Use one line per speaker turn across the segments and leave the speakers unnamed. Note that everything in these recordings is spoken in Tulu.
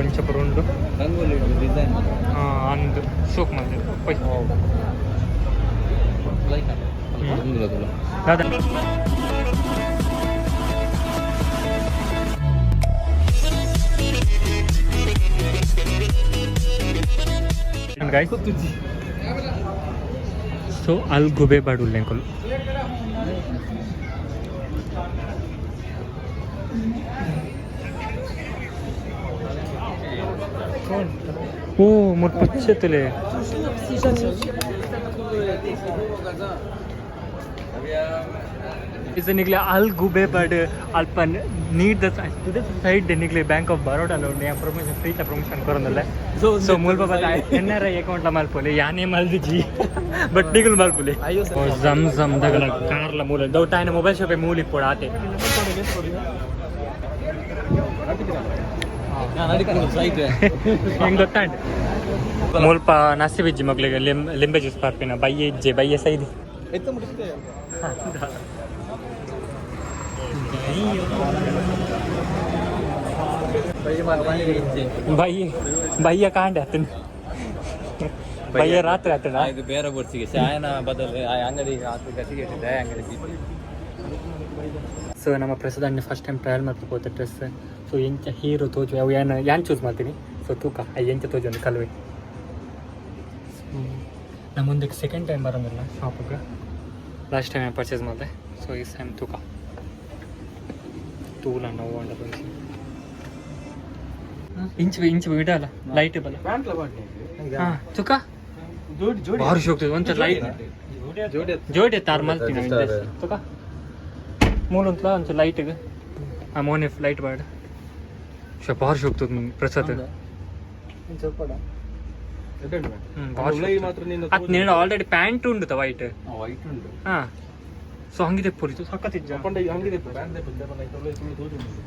ಒಂಚ ಪೂರ ಉಂಡು.
ರಂಗೋಲಿ ಡಿಸೈನ್.
ಅಂದ್, ಶೋಕ್ ಮಲ್ದೆ ಪೊಯ್.
ಲೈಕ್.
ಹ್ಮ್. ದಾದ? ಗೈಸ್, ಸೊ ಅಲ್ ಗುಬೆ ಬಾಡುಲ್ಲೆ ಅಂಕುಲು. ಓ, ಮುಲ್ಪ ಪಚ್ಚೆತ್ತುಲೆ. Is ನಿಗ್ಲೆ ಅಲ್ ಗುಬೆ ಬಡ್ ಅಲ್ಪ ನೀರ್ ದ ಸೈಡ್ ನಿಗ್ಲೆ ಬ್ಯಾಂಕ್ ಆಫ್ ಬರೋಡ ಉಂಡು. ಯಾನ್ ಪ್ರಮೋಷನ್, ಫ್ರೀ ಪ್ರಮೋಷನ್ ಕೊರೊಂದುಲ್ಲೆ. ಸೊ ಮುಲ್ಪ ಬತ್ತ ಎನ್ಆರ್ಐ ಅಕೌಂಟ್ ಲ ಮಲ್ಪೊಲಿ. ಯಾನೇ ಮಲ್ದಿಜಿ, ಬಟ್ ನಿಗುಲು ಮಲ್ಪುಲಿ. ಜಮ್ ಜಮ್ ದಗಲ ಕಾರ್ಲ ಮೂಲ ದೌಟ್ ಆಯ್ನ ಮೊಬೈಲ್ ಶಾಪೆ ಮೂಲಿ ಇಪ್ಪೊಡು ಆತೆ. ಹೆಂಗ್ ಗೊತ್ತಾಂಡ್, ಮುಲ್ಪ ನಸಿಬಿಜ್ಜಿ ಮಗ್ಳಿಗೆ ಲಿಂಬೆ ಜ್ಯೂಸ್ ಪರ್ಪಿನ. ಬಯ್ಯೆ ಇಜ್ಜೆ, ಬಯ್ಯೆ ಸೈದಿ. ಬಯ್ಯ ಬಯ್ಯ ಕಾಂಡೆ ಆತನ, ಬಯ್ಯ ರಾತ್ರಿ ಆತನ.
ಇದು ಬೇರೆ ಬೋರ್ಸಿಗೆ ಶಾಯನ ಬದಲು ಆ ಅಂಗಡಿ ಆತು ಗತಿಗೆ ಇಟ್ಟಿದ್ದೆ ಅಂಗಡಿ ಬಿದ್ದು.
ಸೊ ನಮ್ಮ ಪ್ರಸಾದ್ ಅಣ್ಣ ಫಸ್ಟ್ ಟೈಮ್ ಟ್ರಯಲ್ ಮಾಡ್ತಾ ಹೋದ ಡ್ರೆಸ್. ಸೊ ಎಂಚ ಹೀರೋ ತೋಜು ಅವು ಯಾನ್ ಯಾನ್ ಚೂಸ್ ಮಾಡ್ತೀನಿ. ಸೊ ತೂಕ, I ಎಂಚ ತೋಜು ಒಂದು ಕಲ್ವೆ. ನಮ್ಮ ಮುಂದಕ್ಕೆ ಸೆಕೆಂಡ್ ಟೈಮ್ ಬರೋದಿಲ್ಲ ಶಾಪಿಗೆ. ಲಾಸ್ಟ್ ಟೈಮ್ ಪರ್ಚೇಸ್ ಮಾಡಿದೆ. ಸೊ ಈ ಟೈಮ್ ತೂಕ, ತೂಲ ನೋವು ಅಂಡ. ಇಂಚ್ ಇಂಚ್ ಬಿಡಲ್ಲ, ಲೈಟ್ ಬಲ್ಲ. ಹಾಂ, ತುಕ ಭಾರಿ ಶೋಕ್ತದೆ ಒಂಥರ ಲೈಟ್. ಜೋಡಿ ತಾರ್ ಮಲ್ತೀನಿ ತುಕ. ಮೂಲಂತ್ಲ ಒಂಚೂರು ಲೈಟ್ಗೆ ಆ ಮೋನೆ ಲೈಟ್ ಬಾಡ್. ಶೋ, ಭಾರಿ ಶೋಕ್ತದ ಪ್ರಸಾದ್. ಭಾರಿ. ಅತ್ ನೀನು ಆಲ್ರೆಡಿ ಪ್ಯಾಂಟ್ ಉಂಡುತ್ತ ವೈಟ್?
ವೈಟ್ ಉಂಟು.
ಹಾ, ಸೊ ಹಂಗಿದೆ ಪುರಿತು ಸಖತ್ತಿಜ್ಜ.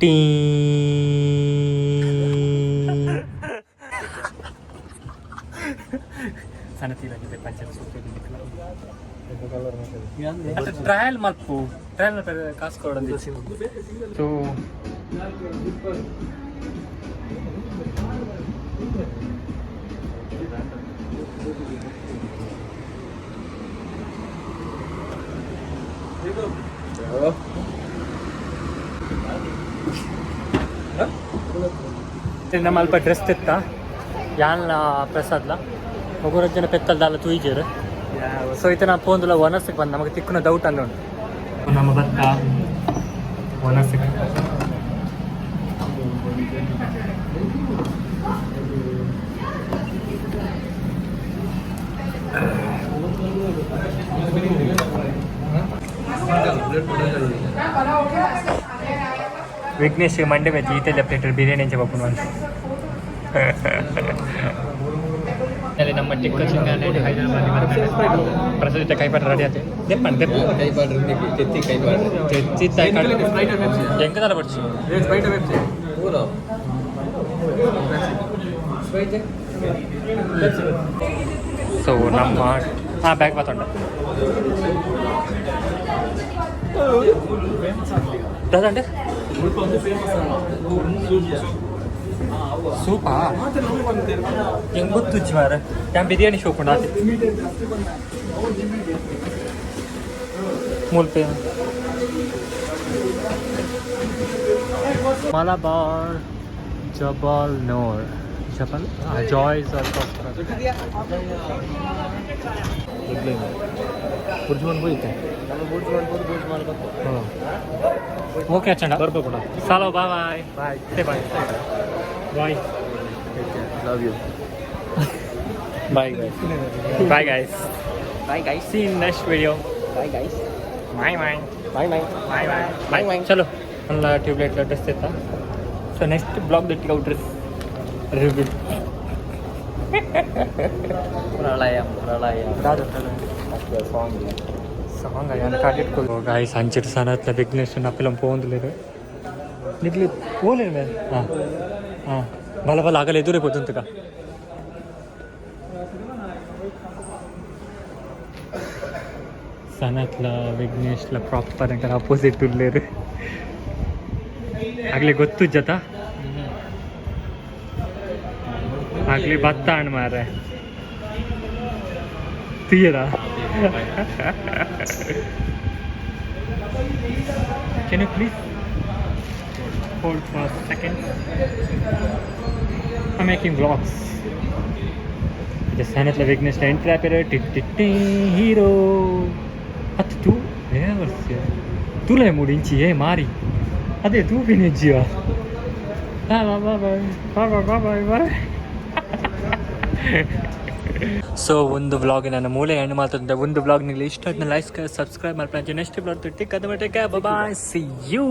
ಟೀ ಸನತಿಲಾಗಿದೆ ಪಂಚಾಯತ್. ಟ್ರಯಲ್ ಮಲ್ಪು, ಟ್ರಯಲ್ ಕಾಸು ಕೊಡೋದು. ಸೊ ನಮ್ಮ ಅಲ್ಪ ಡ್ರೆಸ್ ತಿತ್ತ ಯಾನ್ಲ ಪ್ರಸಾದ್ಲ ಮೊಗುರಜ್ಜನ ಪೆತ್ತಲ್ ದಾಲ ತೂಯಿಜೇರು. ಸೊ ಇತ್ತೆ ನಾ ಪೋಂದುಲ ವನಸ್ಗೆ ಬಂದು ನಮಗೆ ತಿಕ್ಕುನ ಡೌಟ್ ಅಂದುಂಡು. ನಮ್ಮ ಭತ್ತ ವನಸ್ಗೆ. ವಿಘ್ನೇಶ್ ಮಂಡೆ ವೆಜ್ ಈತೆಲ್ಲ ಪ್ಲೇಟ್ ಬಿರಿಯಾನಿ ಅಂಚೆ ಬಪ್ಪುನು ಅಂತ. ಅಲ್ಲಿ ನಮ್ಮ ಟಿಕ್ಕ ಚಿಂಗಾನೆ ಹೈದರಾಬಾದಿ ಪ್ರಸಾದ ಕೈಪಾಟ ರೆಡಿ ಆಯ್ತು. ದೆಪ್ಪಣ್ಣ ದೆಪ್ಪ.
ಕೈಪಾಡ್ರಿ, ತೆತ್ತಿ ಕೈಪಾಡ್ರಿ.
ತೆತ್ತಿ ಎಂಕದಲ್ಲ ಬಡ್ಚಿ.
ಪೂರ.
ಸೊ ನಮ್ಮ ಹಾಂ ಬ್ಯಾಗ್ ಬತ್ತೊಂಡ ದಾದಂಡೆ ಸೂಪಾ ಹೆಂಗ್ ಗೊತ್ತುಜ್ಜಿ ಮಾರ. ಯಾನ್ ಬಿರಿಯಾನಿ ಶೋಕುಂಡು ಆತೆ ಮುಲ್ಪೆ Malabar Jabal Noor Jabal Jais. Burjuman ಹೋಯ್ತೆ. ಓಕೆ ಅಚ್ಚಂಡ, ಸಾಲೋ, bye bye bye bye.
Love you.
Bye bye guys.
Bye guys.
See in next video.
Bye guys.
Bye bye.
Bye bye.
Bye bye bye. ಚಲೋ ಅಲ್ಲ, ಟ್ಯೂಬ್ಲೈಟ್ ಡ್ರೆಸ್ ಇತ್ತಾ. ಸೊ ನೆಕ್ಸ್ಟ್ ಬ್ಲಾಗ್ ದಟ್ಟಿಗೆ ಡ್ರೆಸ್ ರಿವ್ಯೂ.
ಪ್ರಳಯ ಪ್ರಳಯ. ಸಾಂಗ್.
ಸಾಂಗ್ ಯಾನ್ ಕಾಡಿಟ್ಕೊ ಗಾಯ್ಸ್. ಅಂಚಿಟ್ ಸನತ್ಲ ವಿಘ್ನೇಶ್ ಅಪಿಲಂ ಪೋಂದುಲೇರು. ನಿಗ್ಲಿ ಪೋಲೇನು ಮೇಲೆ. ಹಾಂ ಹಾಂ, ಬಲ ಬಲ, ಆಗಲ್ಲ ಎದುರೇ ಪೋತುಂತಕ. ಸನತ್ಲ ವಿಘ್ನೇಶ್ಲ ಪ್ರಾಪರ್ ಅಂಕಲ್ ಅಪೋಸಿಟ್ ಉಲ್ಲೇರು. ಆಗ್ಲೇ ಗೊತ್ತು ಜತ. ಆಗ್ಲಿ ಬತ್ತಾಣ್ ಮಾರೆ ತೀರ. Can you please hold for a second? I'm making vlogs. ದೇವಸ್ಥಾನತ್ಲ ವಿಘ್ನೇಶ್ ಎಂಟ್ರಿ ಆಪೆರ್ ಟಿ ಹೀರೋ ಅತ್ತು ತೂ ದೇವರ್ಸ್ ತೂಲೆ ಮೂಡು ಇಂಚಿ ಏ ಮಾರಿ ಅದೇ ತೂಪಿನ ಜೀವ. ಬಾ ಬಾ ಬಾ ಬಾ ಬಾ ಬಾ ಬಾ. ಸೊ ಒಂದು ವ್ಲಾಗ್ ನನ್ನ ಮೂಲೆ ಹೆಣ್ಣು ಮಾತಾಡ್ತಾರೆ. ಒಂದು ವ್ಲಾಗ್ ನಿಮಗೆ ಇಷ್ಟ ಆದ್ಮೇಲೆ ಲೈಕ್, ಸಬ್ಸ್ಕ್ರೈಬ್ ಮಾಡ್ಕೊಂಡು ನೆಕ್ಸ್ಟ್ ವ್ಲಾಗ್ ತಿಕ್ಕ. Bye, see you.